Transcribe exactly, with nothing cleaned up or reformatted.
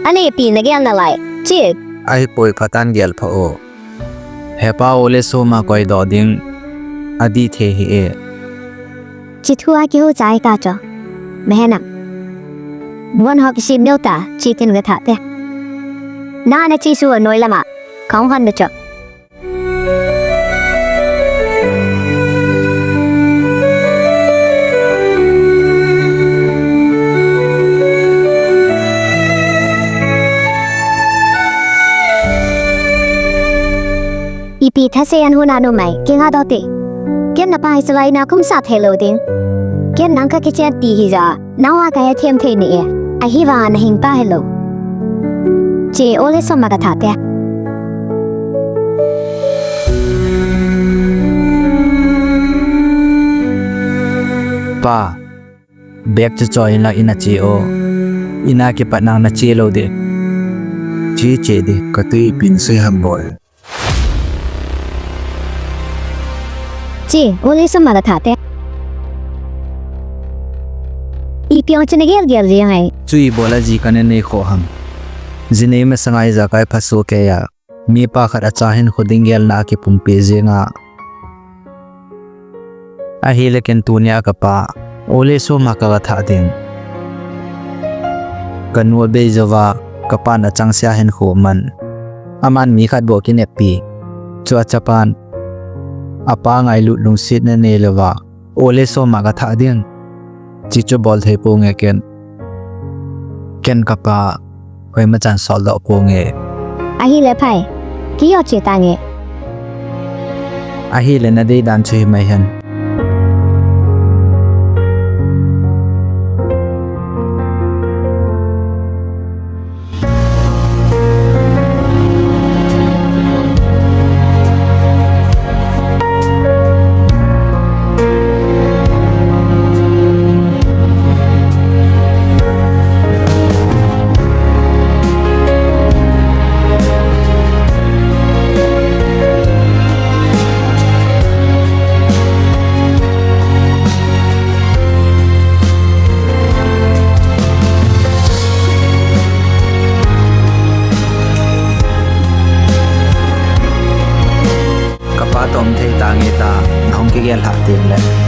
Ane pi nagel nalai. Chi. Ahipoi phatan gel pha o. Hepa, Ole Soma koidoh ding adih thei hih e. Chi thu a kihu chai ta cho. Mehenam. Von ho kisim neo ta, chi tin ga tha te. Na na chi su a noi lama. Khong hon da cho. Ipi thase an huna numei, kinga dote. Ken napa hi sawai na kum sa thei lo ding. Ken nang ka kichen ti hi ja. Nang wa ka ya thiam thei ni e. Ahi wa na hing pa hello. Che Ole Soma ka tha te. Pa. Bek chu choi la ina che o. Ina kipat nang na che lo de. Che che de. Ka tui pin se ham boi. Chi, Ole Soma la tha te. Ipi ong china gel gel jeng ai. Chu ibola ji ka ne nei kho ham. Ji nei masanga ijakai phaso ke ya. Mipa khat acha hin kho ding gelna a kipumpi jeng a. Ahile ken tunia ka pa. Ole Soma ka ga tha ding. Ka nu a bei jova, ka pan achang sia hin kho man. Aman mi khat bou kineppi. Chu a chapan. Apa ngailut lungsetna nei lova. Ole Soma ka tha ding. Chi chu bol thei ponge ken. Ken ka pa. Koima chan sol doh ponge. Ahile phai. Kiyo che tange. Ahile na dei dan chu hi mai hen. Ka pa tom thei tange ta, na hung kigel hah teng le.